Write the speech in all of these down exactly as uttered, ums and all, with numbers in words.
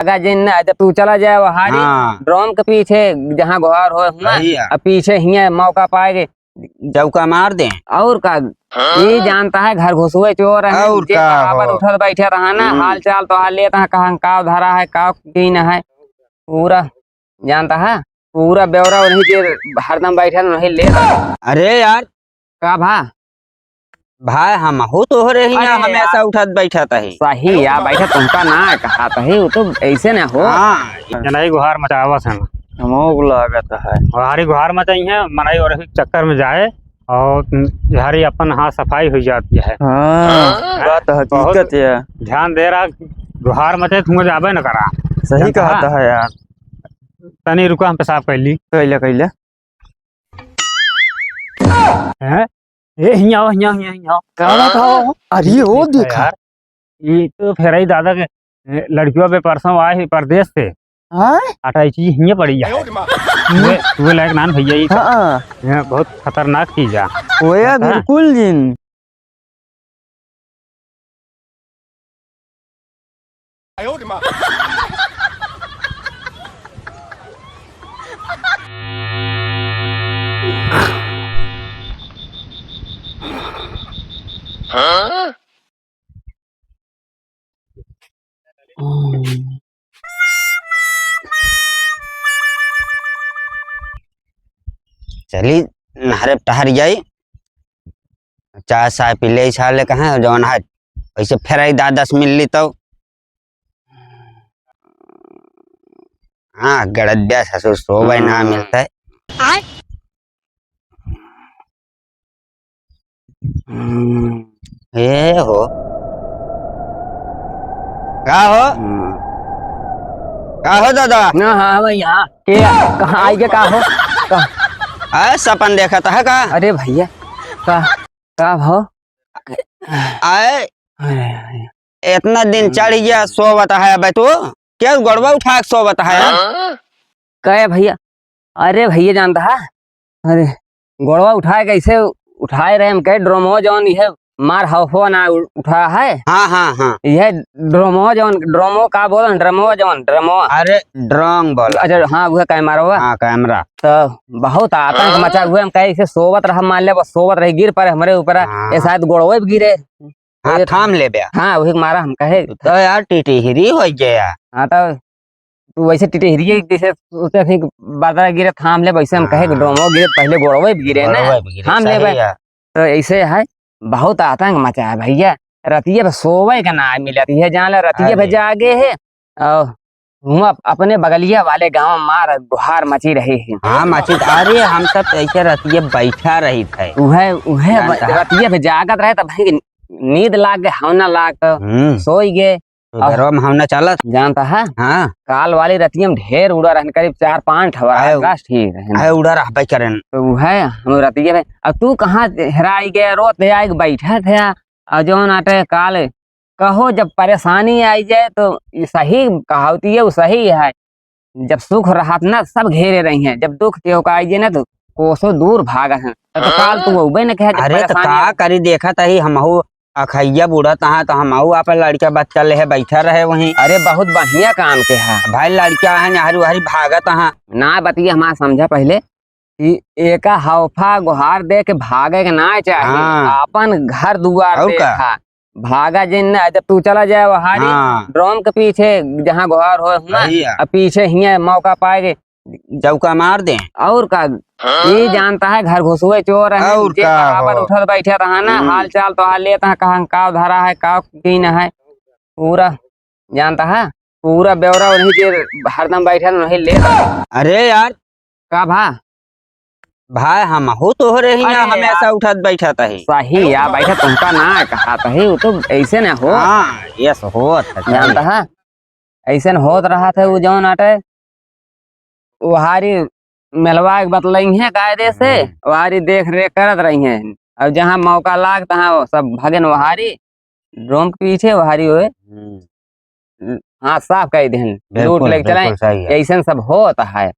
भागा जिन, जब तू चला जाए वहारी, हाँ। ड्रम के पीछे जहाँ गोहार होए हुआ, सही है। अब पीछे हियाँ मौका पाएगे, चौका मार दे। और का? हाँ? ये जानता है घर घुसुए चोर है, और जे का कहावत हो? उठत बैठे रहा ना, हम्म। हाल चाल तो हाल लेता है, कहाँ का धरा है, का की न है, पूरा जानता है, पूरा ब्यौरा वही जे हरदम बैठे वही लेता है। अरे यार, का भा? भाई, हमहू तोहरे हियाँ अरे हमेशा यार। उठत बैठत ही। सही यार, बैठत तुमका ना कहत ही, वो तो ऐसे ना हो। हाँ। जनई गुहार मचावत हैं। हमहू को लागत है। गुहारी गुहार मचाई हैं, मनई और एक चक्कर में जाए और झारी अपन हाथ सफाई हो जाती है। हाँ, हाँ? बात तो हकीकत बहुत है। ध्यान दे रहा, गुहार मचे तुम जाबे न करा। सही जानता कहता है? है यार। तनी रुका, हम पेशाब कर ली। कैले, कैले। हैं? ए, हियाँ आओ, हियाँ, हियाँ, हियाँ आओ। का बात हो? अरे, वो देखा देखा। यार, ये तो फेराई दादा के, ए, लड़कियों पे परसों आए हैं परदेश से। हाँ? अटैची हियाँ पड़ी है। आयो रे माँ। वे, वे लायक नान भैया, ये तो, हाँ। ये बहुत खतरनाक चीज है। ओए, हाँ। बिल्कुल जिन। चली, नहरे टहर जाई, चाय साय पी ले, छा ले कहाँ जौन है, वैसे फेर आई दा-, दस मिल ली तो। हाँ, गड़द्या ससुर सोवे ना हाँ। मिलता है। हम्म, ए हो। का हो? हम्म। का हो दादा? ना, हाँ, हाँ, भैया। के, कहाँ आई के का हो? का? अरे सपन देखत है का? अरे भैया, का, का हो? आए, अरे, अरे। इतना दिन हम्म। चढ़ गया, सोवत है अबे तू? क्या गोड़वा उठा के सोवत है? हाँ? कहे भैया, अरे भैया जानता है, अरे गोड़वा उठाए कैसे उठाए रहे हम, कहे ड्रमो जौन ये मार हौफो ना उ-, उठा है। हाँ, हाँ, हाँ। ये ड्रमो जौन, ड्रमो का बोलन, ड्रमो जौन, ड्रमो। अरे ड्रम बोल। अच्छा, हाँ, वह कैमरा हुआ। हाँ, कैमरा। तो बहुत आतंक हाँ। मचा हुआ, हम कहे इसे सोवत रहा, मान ले बस सोवत रही, गिर पड़े हमरे ऊपर, हाँ। ये शायद गोड़वे भी गिरे। हाँ, ये थाम ले बे। हाँ, वही मारा हम कहे। तो यार टिटिहरी हो गया। हाँ, तो तू वैसे टिटिहरी जैसे सोचे थे कि बादल गिरे थाम ले, वैसे हम कहे कि हाँ। ड्रमो गिरे, पहले गोड़वे भी गिरे ना, गोड़वे भी गिरे, थाम ले सही बे। है। तो ऐसे है, बहुत आतंक मचा है भैया। रतिये पे सोवे के ना मिलत है, जान ले रतिये पे अरे। जागे है और हुआं अपने बगलिया वाले गाँव मार गुहार मची रही है। हाँ, मची, अरे हम सब तो ऐसे रतिये बैठा रही थे। उहे, उहे जानता है। रतिये पे जागत रहे तब भाई नींद लाग गए, हवना लाग तो हम्म। सोई गए। तो और घरवा में हवना चलत। जानता है? हाँ। काल वाली रतिया में ढेर उड़ा रहन, करीब चार पाँच ठो आए, आगास ठीक रहन। आए उड़ा रहबे करन। तो उहे हम रतिया में, अब तू कहाँ हेराई गया, रोत है, आए बैठा थे, और जौन आटे काल कहो, जब परेशानी आई जाए तो ई सही कहावती है, वो सही है। जब सुख रहत ना सब घेरे रही हैं, जब दुख के ओका आई जाए ना तो कोसों दूर भागत हैं। तो, तो काल तू अउबे न कहे जब अरे तो परेशानी का हो। करी, देखत ही हमहू अखैया बूढ़त हाँ तो हमहू आपन लड़का बच्चा लेहे बैठा रहे वहीं। अरे बहुत बढ़िया काम के है। भाई लड़का है नहरी वहरी भागत हाँ। ना बतिया हमार समझा पहले। कि एका हौफा गोहार दे के भागे के ना चाही। हाँ। आपन घर दुआर और का? देखा। भागा जिन ना, जब तू चला जाए वहारी, हाँ। ड्रम के पीछे जहाँ गोहार होए हुआ, भैया। अब पीछे हियाँ मौका पाएगे। चौका मार दे। और का? हाँ। ये जानता है घर घुसुए चोर है, और जे का कहावत हो? उठत बैठे रहा ना, हम्म। हाल चाल तो हाल लेता है, कहाँ का धरा है, का की न है, पूरा जानता है, पूरा ब्यौरा वही जे हरदम बैठे वही ले। अरे यार, का भा? भाई, हमहू तोहरे हियाँ अरे हमेशा यार। उठत बैठत ही। सही यार, बैठत तुमका ना कहत ही, वो तो ऐसे ना हो। हाँ, यस, होत है, जानता है, ऐसे न होत रहत है, वो जौन आटे, वहारी मेलवा के बतलई है कायदे से, हम्म। वहारी देख रेख करत रही हैं। अब जहाँ मौका लाग, तहाँ वो सब भगन वहारी, ड्रम के पीछे वहारी होए। हम्म। हाँ, साफ कह देहन, बिल्कुल, लूट लेके चलाएं। बिल्कुल सही है। ऐसन सब होत है,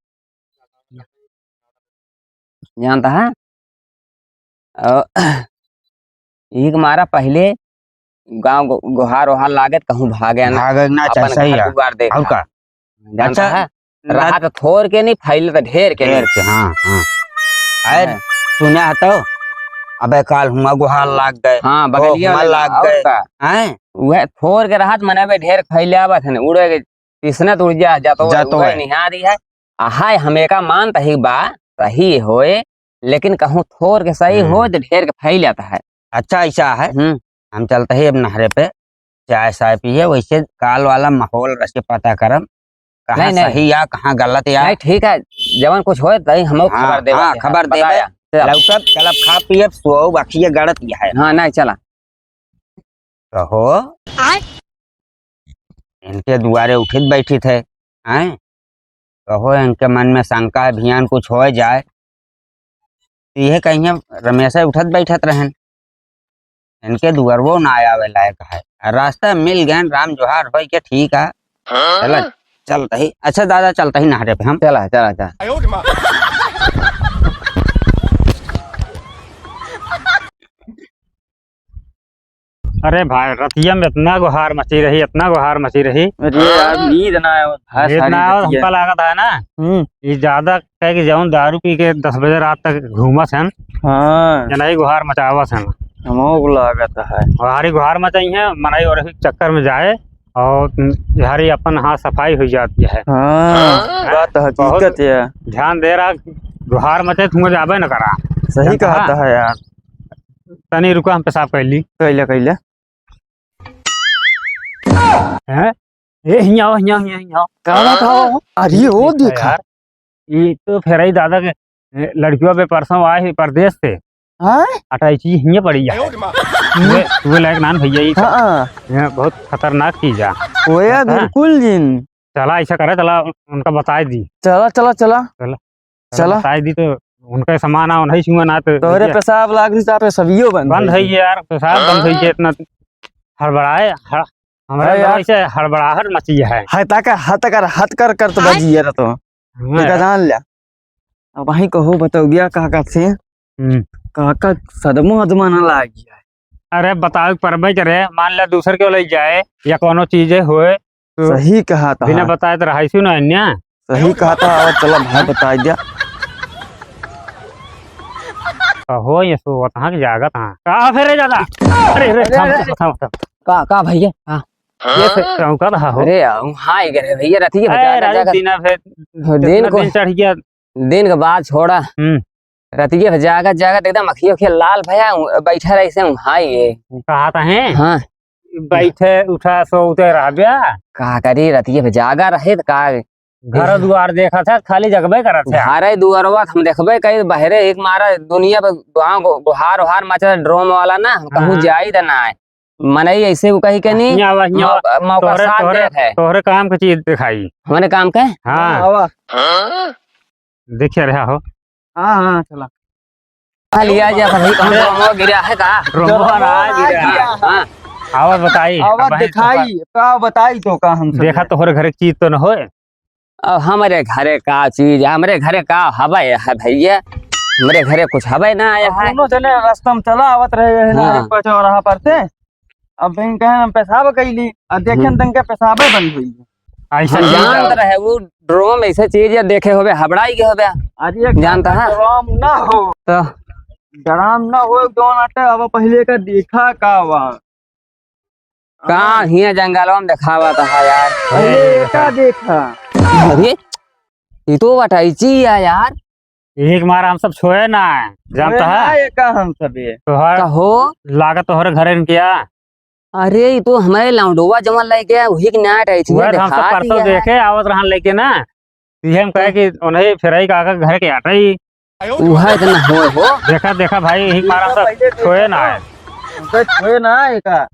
जानता है? और यही के मारा पहले गाँव गो-, गोहार ओहार लागत, कहूँ भागे ना, भागे ना अपन चाहे, सही घर है। दुआर देखा। और का? जानता अच्छा, है? ना रहा तो थोर के नहीं, फैले तो ढेर के ढेर नहीं। के, हाँ, हाँ। अरे, हाँ। सुना है तो? अबे काल हुआ गुहार लाग गए, हाँ, ओ बगलिया हुआ वाला लाग और गए। का? हैं? वह थोर के रहत मने बे ढेर फैले आवत है, उड़े के पिसनत उड़ जा, जा तो जातो उड़े है। निहारी है। आ हाय, हम एका मानत ही बा, सही होए, लेकिन कहूँ थोर के सही हम्म। होए तो ढेर के फैल जाता है। अच्छा, ऐसा है, हम्म। हम चलते ही अब नहरे पे चाय साय पिए, वैसे काल वाला माहौल रच के पता करम, कहाँ नहीं, नहीं। सही या कहाँ गलत या। नहीं, ठीक है, जवन कुछ होए तही हमको हाँ, खबर देवा हाँ, के, खबर देवे। बताया। चल। लौटब, चलब, खा पियब, सोओ, बाकी ये गड़त ये है। हाँ, नहीं, चला। कहो, आय? इनके दुआरे उठित बैठित है, हैं? कहो, इनके मन में शंका है, भियान कुछ हो जाए। तो यह कहीं रमेशे उठत बैठत रहन, इनके दुआरवो ना आवे लायक है। आ रास्ता मिल गए, राम जोहार होई के ठीक है। हाँ? चल, चलते ही। अच्छा दादा, चलते ही नहरे पे हम। चला, चला, चला। अरे भाई, रतिया में इतना गुहार मची रही, इतना गुहार मची रही। अरे यार, नींद ना आवे भाई, नींद सारी ना आवे, रतिया। हमका लागत है ना, हम्म। ये ज्यादा कहे कि जौन दारू पी के दस बजे रात तक घूमत हैं, हाँ। जनही गुहार मचावत हैं। हमको लागत है। और हारी गुहार मचाई है, मनई और एक चक्कर में जाए और हारी अपन हाथ सफाई हो जाती है। हाँ, हैं? बात तो बहुत हकीकत है। ध्यान दे रहा, गुहार मचे तुम जाबे न करा। सही जानता कहता है? है यार। तनी रुका, हम पेशाब कर ली। कैले, कैले। हैं? ए, हियाँ आओ, हियाँ, हियाँ, हियाँ आओ। का बात हो? अरे, ओ ये देखा देखा। यार, ये तो फेराई दादा के, ए, लड़कियों पे परसों आए हैं परदेश से। हाँ? अटैची हियाँ पड़ी है। आयो रे माँ। वे, वे लायक नान भैया, ये हाँ। ये बहुत खतरनाक चीज है। ओए, हाँ। बिल्कुल जिन। चला, ऐसा करे, चला, उनका बताए दी। चला, चला, चला। चला। चला। बताई दी तो उनका सामान आ, उन्हीं छुआ ना तो तोहरे भैया। पेशाब लाग रही, तो आप सभियो बंद बंद होई है गई। ये यार, पेशाब बंद होई है, इतना हड़बड़ाए, हड़-, हमारे अरे अंदर यार। ऐसे हड़बड़ाहट मची है। है ताका हत कर, हत कर कर तो बजी है तो। हाँ देखा यार। जान लिया। अब वहीं कहो बतौगिया काका से, हम्म। काका सदमो अदमा ना लागी है। अरे बताओ परबे करे, मान ले दूसर के ले जाए या कोनो चीजें होए, तो सही कहा था। बिना बताए तो रहाइसु ना अन्य। सही कहा था, आवा चला भाई बताई दिया। कहो ये सो वहाँ के जागत हाँ। का फेरे ज्यादा? अरे, अरे, अरे, थाम, अरे। थाम, थाम, थाम। का, का भैया? हाँ। ये से चौंका रहा हो। अरे, हाँ, ये करे भैया, रतिये ए, जागत, राजू जागत। दीना फिर दिन इतना को दिन चढ़ गया। दिन के बाद छोड़ा। हम्म। रतिये भर जागत, जागत एकदम अखिया, अखिया लाल भया, उ-, बैठा रहे से उहाई ये। कहा था हैं? हाँ। बैठे, उठा, सो उठे रह गया। का करी, रतिये भर जागा रहे त का? घर दुआर देखा था, खाली जगबे करत है। घरे दुआरवा हम देखबे कई, बहरे एक मारा दुनिया पे गाँव गो-, गुहार उहार मचा, ड्रोम वाला ना, हम कहूँ हाँ। जाई त ना है। मनई ऐसे उ कही के नहीं, हियाँ आवा, हियाँ आवा। मौका, मौका तोहरे, साथ तोहरे, देत है। तोहरे काम के चीज दिखाई। हमारे काम के? हाँ। आवा। देखे रहा हो। हाँ, हाँ, चला। आ लिया जा, भाई, कौन अरे। रोमवा गिरा है का? रोमवा ना गिरा। गिरा। हाँ। आवा बताई, आवा अब भाई दिखाई, का बताई तो का हम सब देखा है। तोहरे घर की चीज तो न होए। अब हमरे घरे का चीज, हमरे घरे का हवे है भैया? हमरे घरे कुछ हवे ना आया है। दोनों जने रास्ता में चला आवत रहे हैं, हाँ। एक पर चौराहा पर से। अब इन कहे हम पेशाब कैली, आ देखें हम्म। तन के पेशाबे बंद हुई। ऐसा हम नहीं जानत जाओ। रहे, वो ड्रोम ऐसे चीज या देखे होबे, हबड़ाई के होबे। अरे जानता है? ड्रोम ना हो। तो? ड्राम ना हो, जौन आटे, अब पहले का देखा का हुआ? का हियाँ जंगलवा में देखावा था यार। अरे, का देखा? अरे, ये तो अटैची है यार। एक मारा हम सब छोए ना है, जानता है? ना, ये का हम सब ये? तोहर कहो। लागत तोहरे घरे न किया। अरे, ये तो हमारे लौंडोवा जवन लेके आया, वही के ना अटैची वह है, हम सब देखा परसों दिया। देखे आवत रहन लेके ना। ये हम कहे कि उन्हें फेराई काका के घर के अटई। उहे इतना होए हो। देखा, देखा भाई, यही मारा सब पहले देखा छोए ना था। है। उनका छोए ना है का?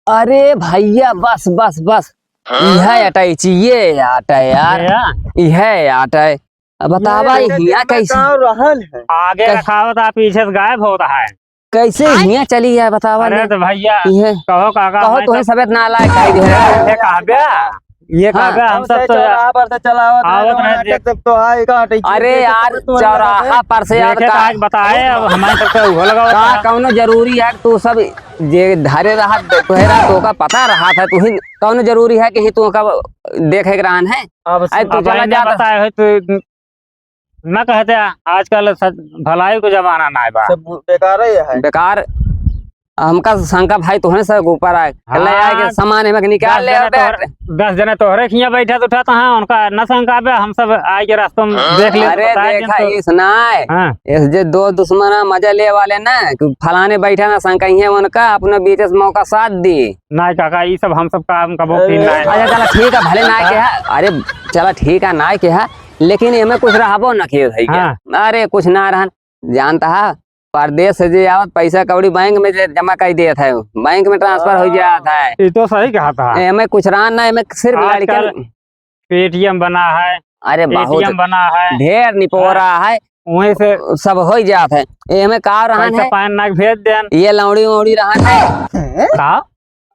अरे भैया, बस, बस, बस। हाँ? इहे अटैची, ये आटा यार। भैया। इहे आटा है। अब बतावा, ये हिया कैसे? का रहल है? आगे कैसे? रखावत, आप पीछे से गायब होता है। कैसे आय? हियाँ चली है, बतावा अरे ले। तो भैया, इहे। कहो काका, कहो, मैं तोहे सब सबेत ना लायक है, इहे। इहे कहबे। ये हाँ। कहबे, हम सब तो चौराहा पर से चला आवत रहे, आवत रहे, नाटक सब तो है, का अटैची अरे देखे यार, तो तोरे चौराहा पर से आवत देखे तो का? आज बताए, अब हमारे सब तो उहो लगा का होता। कौनो जरूरी है कि तू सब जे धरे रहा, तोहरा तो का पता रहा था, तू ही कौनो जरूरी है कि ही तू का देखे के रहन है? अब अरे तू अब चला आइने जाता। बताए हो तो न कहते, आजकल सच, भलाई को जमाना ना बा। सब बेकार ही है। बेकार। हमका शंका भाई तोहरे से ऊपर आए। हाँ। ले आए के सामान एमे के निकाल दस ले जने आवे। तोहरे, दस जने तोहरे खिया बैठा तो उठाता है, उनका न शंका बे, हम सब आए के रास्ता में देख ले, अरे बताए देखा, दिन तो। इस ना है। हाँ। इस जे दो दुश्मन मजा ले वाले ना, कि फलाने बैठा ना शंका ही है उनका, अपने बीच से मौका साथ दी। ना काका, ई सब हम सब काम कबो की ना है। अच्छा, चला ठीक है, भले ना हाँ। के है। अरे, चला ठीक है, ना के है। लेकिन एमे कुछ रहबो न कियो है क्या? हाँ। अरे, कुछ ना रहन। जानता है, परदेस से जे आवत, पैसा कौड़ी बैंक में जे जमा कर देत है, बैंक में transfer हो जात है। ई तो सही कहत है। एमे कुछ रहन ना, एमे सिर्फ लड़के आजकल Paytm बना है, अरे, बहुत ATM बना है। ढेर निपोरा हाँ। है। वहीं से सब हो जात है। एमे का रहन पैसा है? पान ना भेज देन। ये लौड़ी वौड़ी रहन है। का?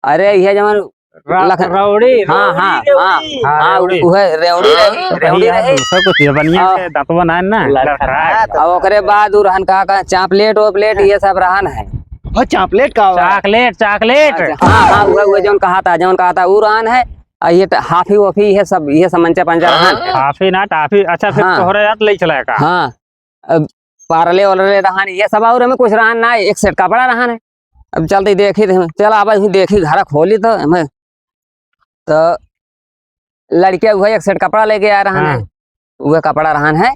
अरे, ये जवन र-, लख-, रौड़ी, हाँ, हाँ, रौड़ी, हाँ, रौड़ी। हाँ, हाँ, रौड़ी। उहे रेवड़ी रही, हाँ, रेवड़ी भैया, रही। दूसरा कुछ ये बनिया हाँ। के दांतवा ना है ना, लड़खड़ा। लड़खड़ा। अब ओकरे बाद उ रहन का, का चॉकलेट वॉकलेट ये सब रहन है। हाँ, चॉकलेट का हुआ? चॉकलेट, चॉकलेट। अच्छा, हाँ, हाँ, उहे, उहे जौन कहा था, जौन कहा था, उ रहन है। आ ये त हाफी वाफी, ये सब, ये सब मंचा पंचा रहन। हाफी ना, टाफी। अच्छा, फिर हाँ। तोहरे याद ले चला का? हाँ। अब पारले वारले रहन, ये सब और एमे कुछ रहन ना, एक सेट कपड़ा रहन है। अब चलते देखी थे, चल अब ही देखी, घर खोली तो एमे, तो लड़किया उहे एक सेट कपड़ा लेके आ रहन है, हाँ। उहे कपड़ा रहन है,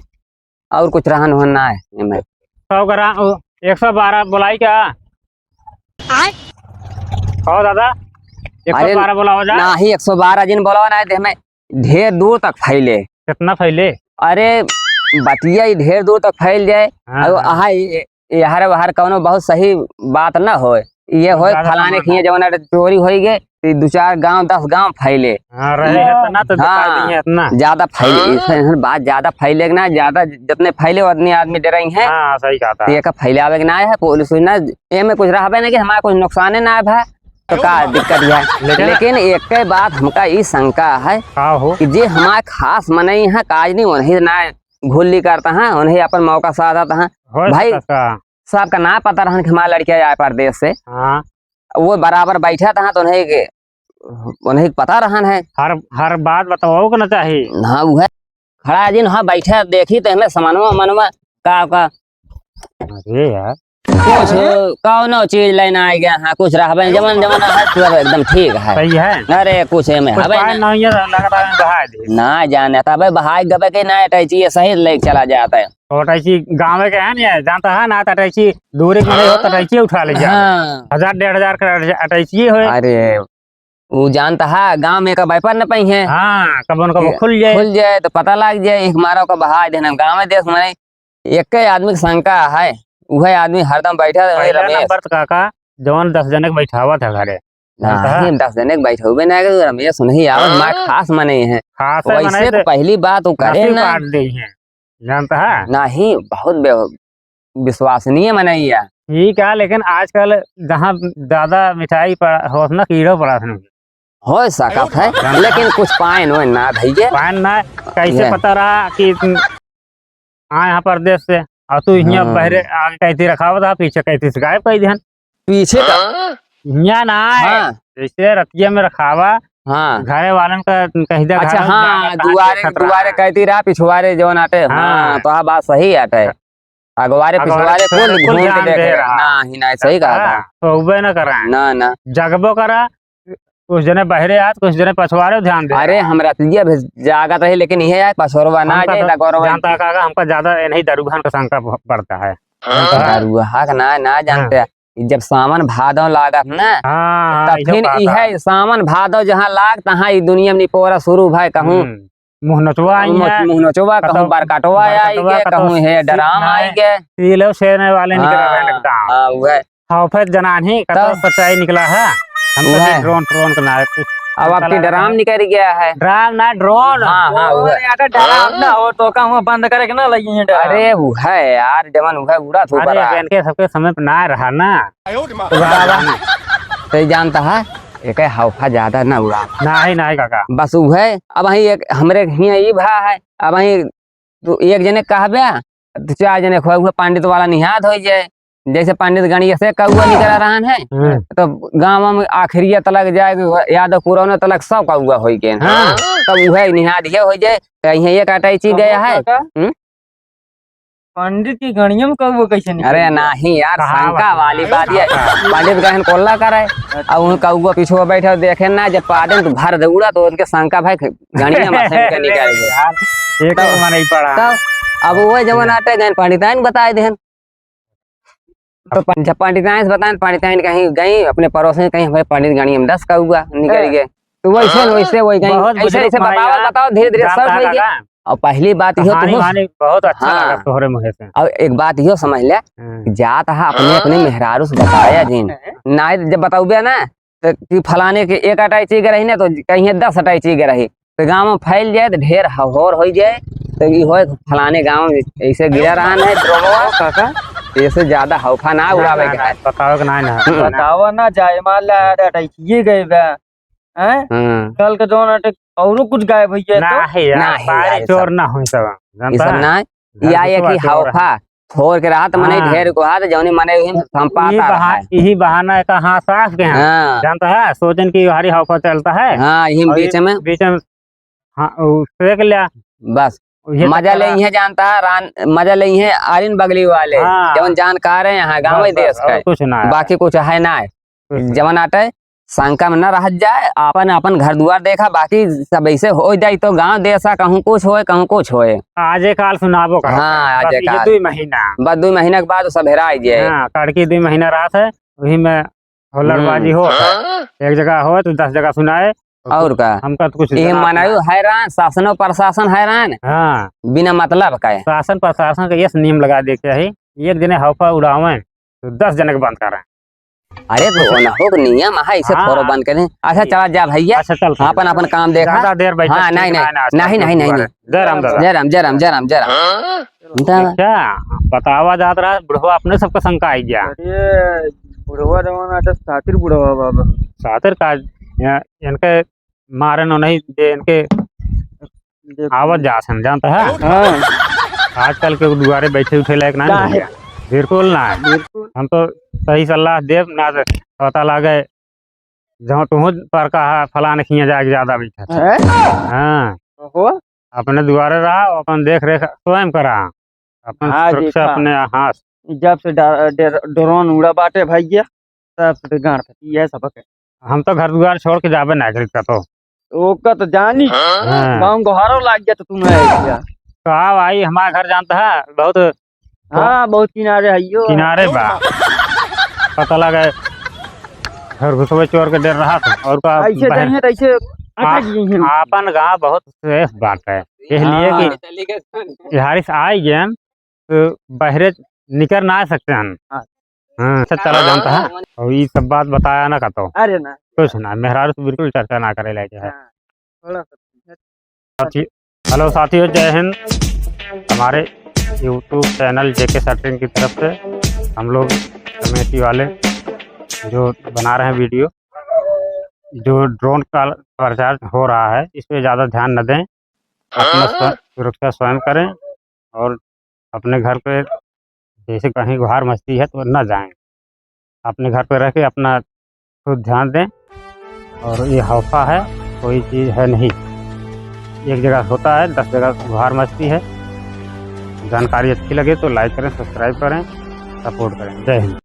और कुछ रहन वहन ना है एमे। सौ ग्राम, ओ, एक सौ बारह बोलाई क्या? आय? कहो दादा, अरे एक सौ बारह बोलावा जा। नाही, एक सौ बारह जिन बोलावा ना है, एमे ढेर दूर तक फैले। कितना फैले? अरे, बतिया ही ढेर दूर तक फैल जाए। हाँ, और हाँ। आहा, ये, ये हर, हर कौनो बहुत सही बात ना होए। ये होए ज्यादा फलाने सामान खिए है। जवन अरे चोरी होई गए, तो दो चार गांव, दस गांव फैले। हाँ, रहे इतना तो बता हाँ, दिए, इतना। ज्यादा फैले, हाँ। इसे बात ज्यादा फैले ना, ज्यादा जितने फैले उतने आदमी डराई हैं। हाँ, सही कहा था। तो ये का फैलावे के ना है, पुलिस ना, ये में कुछ रहबे ना कि हमारा कुछ नुकसाने ना है भाई। तो का दिक्कत है? लेकिन लेकिन एक बात हमका ई शंका है का हो? कि जे हमारे खास मनई हैं, काज नहीं, उन्हें ना घुल्ली करता है, उन्हें अपन मौका साधता है। हो भाई, सकता। सबका ना पता रहन कि हमारा लड़किया आए परदेस से। हाँ। वो बराबर बैठा था, तो उन्हें के, उन्हें पता रहन है। हर, हर बात बताओ के ना चाही। हाँ, वो है। खड़ा जिन, हाँ, बैठा, देखी तो हमें समनवा, मनवा, का, का। अरे यार। कुछ कौनो चीज लेना आ गया, हाँ, कुछ रहबे, जवन, जवन है, सब एकदम ठीक है। सही है। अरे, कुछ एमे कुछ हबे पाए ना। नहीं है, लगता है बहा दे। ना जाने, तबे बहाई गबे के ना, अटैची ये सही लेके चला जाता है। और अटैची गाँव के है ना, जानता है ना, तो अटैची दूरी में नहीं हो, तो अटैची उठा ले जा। हाँ। हजार, डेढ़ हजार का अटैची हो। अरे, उ जानता है, गाँव में का व्यापार न पाई है। हाँ, कब उनका वो कि खुल जाए। खुल जाए, तो पता लग जाए, एक मारो का बहा देना, गाँव में देश में एक आदमी की शंका है, वह आदमी हरदम बैठा रहे, पहला रमेश। नंबर तो काका, जवन दस जने के बैठावा था घरे। हाँ, जानता है? ये दस जने के बैठौबे ना करे, रमेश नहीं आवत, हाँ? हमारे खास मने हैं। खास है वैसे मने तो तो पहली बात वो करे नसीब ना। काट दे हैं, जानता है? नहीं, बहुत बे-, विश्वसनीय मनई है। ठीक है, लेकिन आजकल जहाँ ज्यादा मिठाई पड़ा होत ना, कीड़ो पड़ा था। हो सकत है, जानता है? लेकिन कुछ पाइन वाइन ना भैया। पाइन ना, कैसे ये। पता रहा कि आ यहाँ परदेस से, और तू यहाँ हाँ। बहरे आगे कैथी रखावा था, पीछे कैथी से गायब कर दिहन। पीछे का? हाँ? यहाँ ना है। हाँ। जैसे रतिया में रखावा, हाँ। घरे वालन का कह दे, अच्छा, घर हाँ, जाके दुआरे, खतरा दुआरे है। कैथी रहा, पिछुआरे जौन आटे। हाँ। हाँ, तो हाँ, बात सही आटे। अगवारे अगवारे पिछुआरे पिछुआरे कुल कुल घूम के ध्यान देखे दे रहा। रहा। ना, ही ना, सही कहा हाँ, था। सोबे न करा। ना, ना। जगबो करा, कुछ जने बहरे आत, कुछ जने पछवारे ध्यान दे। अरे, हम रतिया भी जागत रही, लेकिन इहे आए, पछोरवा ना हमका जाए, तो ता गौरव जानता है काका, हमका ज्यादा ये नहीं दरुहन का शंका ब-, बढ़ता है। हाँ। जानता है? दरुहा का ना, ना जानते हाँ। हैं। जब सावन भादव लागत ना, हाँ, हाँ, तब इहो फिर बात है। इहे सावन भादव जहाँ लाग, तहाँ ई दुनिया में निपोरा शुरू भाई कहूँ। हम्म। मुँह नोचवा आई मुँह, है, मुँह नोचवा, कहूँ कतौ बरकटवा आई बरकटवा, के, कतौ कहूँ हे सी-, डराम आई नहीं, के। सीलो सेने वाले निकल रहे हाँ, एकदम। हाँ, उहे। हाँ, फिर जनानी, कतौ तब सच्चाई निकला है। हम तो उहे। ड्रोन, ड्रोन के ना है कुछ। अब आपकी हमका लगा ड्राम था। निकल गया है। ड्राम ना, ड्रोन। हाँ, हाँ, उहे। अरे, यार, ड्राम ना हो तो का हुआ बंद करे के ना लगी है ड्राम। अरे, उहे यार, जवन उहे उड़ा था अरे, ऊपर। इनके सबके समय पे ना रहा ना। तो बाबा, तो जानता है, एके हौफा ज्यादा ना उड़ावा। नाही, नाही काका। बस उहे, अब वहीं एक हमरे हियाँ ई भा है, अब वहीं तू एक जने कहबे, तो चार जने खोए, उहे पंडित वाला निहाद होइ जाए। जैसे पंडित गणिया से कौआ निकला रहन है, हम्म। तो गाँव में आखिरिया तलक जाए, यादव पुरौना तलक सब कौआ होइ गए। हाँ। तब उहे निहाद ये होइ जाए, कहीं एक अटैची गया है। काका? हम्म? पंडित की गणिया में कौआ कैसे निकल अरे गया? नाही यार, कहाँ शंका बात वाली है? बात ये। हाँ। पंडित गहन कोल्ला करे, अच्छा। अब उन कौआ पीछे बैठे देखे ना, जब पादन तो भर दे उड़ा, तो उनके शंका भाई गणिया में से निकल गया। यार, एक तब, और मने ही पड़ा। तब अब वो जवन आटे गहन पंडिताइन बताए देहन। तो पं-, जब पंडिताइन से बताएं, पंडिताइन कहीं गई अपने पड़ोस में, कहीं हमारे पंडित गणिया में दस कौआ निकल हाँ। गए। तो वैसे न वैसे वही कहीं बहुत ऐसे बुजुर्ग ऐसे माई बताओ, यार। बताओ, धीरे धीरे जान सर्च कहाँ होइए। लगा? और पहली बात यो कहानी तो वहानी बहुत अच्छा हाँ। लगा तोहरे मुँहे से। और एक बात यो समझ ले हाँ। कि जात हा अपने, अपने मेहरारू से बताया जिन। हाँ। ना जब बताउबे ना, तो कि फलाने के एक अटैची के रही ना, तो कहीं दस अटैची के रही। तो गाँव में फैल जाए, तो ढेर हौर होइ जाए, तो ई होए, फलाने गाँव में ऐसे गिरा रहन है ड्रोनवा, काका? ऐसे ज्यादा हौफा ना ना, उड़ावे ना, के ना, है। बतावे के ना, ना। हम्म। बतावा ना जाए, मान ला, अरे, अटैचिए गए बा, हैं? हाँ। कल के जौन अटैक औरो कुछ गायब होइ जाए तो? नाही यार, नाही सारे यार, चोर सब। ना होई सब, ई जानता सब है? ना, घर या घुसवा एक ही चोर है। हौफा, थोर के रहत, मने हाँ। ढेर को हाथ, जौनी मने ही हम ई पाता बहा-, रहा है। यही बहाना का हाँ साफ के हैं। हाँ। जानता है, सोचन की हरी हौफा चलता है। हाँ, यही और बीच ये में। बीच में हाँ, उ फेंक लिया। बस। ये मजा चक्कर ले है। इहे जानता है, रान, मजा ले इहे आरिन बगली वाले, हाँ। जवन जानकार है यहाँ गाँव बस, देश बस, का। और कुछ ना है। बाकी कुछ है ना है। कुछ ना। जवन आटे, शंका में न रह जाए, आपन, आपन घर दुआर देखा, बाकी सब ऐसे हो जाए तो गाँव देश का कहूँ कुछ होए, कहूँ कुछ होए। आजे काल सुनाबो करो। हाँ, बस आजे ये काल। दुई महीना। बस दुई महीना के बाद सब हेरा जाए। हाँ, कड़की दुई महीना रात है, वही में होलरबाजी हम्म। हो, हाँ? एक जगह हो तो दस जगह सुनाए। और का? हमका तो कुछ ये जवाब मनायु ना। हैरान, शासनो प्रशासन हैरान। हाँ। बिना मतलब का है। शासन प्रशासन का यस नियम लगा दे के है, एक जने हौफा उड़ावें तो दस जने के बंद करें। अरे तो ना हो नियम है, इसे हाँ। थोड़ा बंद करें। अच्छा, ये। चला जा भैया। अच्छा, चल, हाँ, चल। अपन, अपन काम देखा। ज्यादा देर बैठे हाँ, ठीक नहीं, ना, नहीं। ना, नहीं, नहीं, नहीं, दोबारा। नहीं। जय राम दादा। जय राम, जय राम, जय राम, जय राम। हाँ? दा- अच्छा, बतावा जात रहा, बुढ़वा अपने सबका शंका आई गया। अरे, बुढ़वा जवन आटे सातिर बुढ़वा बाबा। सातिर का, या, इनके मारे नो नहीं, जे इनके देखो। आवत जात हैं, जानता है? हाँ। आजकल के दुआरे बैठे उठे लायक ना काहे? है। बिल्कुल ना है। बिल्कुल। हम तो सही सलाह देब ना, तो पता लागे जहाँ तुहूँ पर कहा फलाने खिया जाके ज्यादा बैठा था। हैं? हाँ। ओहो। अपने दुआरे रहा, अपन देख रेख स्वयं करा, अपन हाँ, सुरक्षा देखा। अपने हाथ। जब से डा-, डे-, ड्रोन उड़ा बाटे भैया, तब से गांड फटी है सबके। हम तो घर दुआर छोड़ के जाबे ना करी कतो। ओका तो जानी। हाँ। गाँव गोहारो लाग गया तो तू ना आइया। तो आओ आई हमारे घर जानता है, बहुत हाँ, बहुत किनारे है यो। किनारे बा। पता लगे घर घुसवे चोर के डर रहा था। और का ऐसे बहन जाइए तो ऐसे अटक आ-, गई हैं। आपन गाँव बहुत safe बात है, इसलिए हाँ। कि बिहारी से आए गए हैं, तो बहरे निकर ना आ सकते हैं। हाँ। हाँ, अच्छा चला जानता है। हाँ। और ये सब बात बताया ना कतो। अरे ना। कुछ ना, मेहरारू से बिल्कुल चर्चा ना करे लायक है। हाँ, थोड़ा सा। साथी-, hello साथियों, जय हिंद। हमारे YouTube channel जेके सेटरिंग की तरफ से हम लोग कमेटी वाले जो बना रहे हैं video, जो ड्रोन का प्रचार हो रहा है, इस पे ज़्यादा ध्यान न दें। अपना स्व-, सुरक्षा स्वयं करें और अपने घर पे जैसे कहीं गुहार मचती है तो न जाएं, अपने घर पे रह के अपना खुद ध्यान दें। और ये हौफा है, कोई चीज़ है नहीं, एक जगह होता है, दस जगह गुहार मचती है। जानकारी अच्छी लगे तो like करें, subscribe करें, support करें। जय हिंद।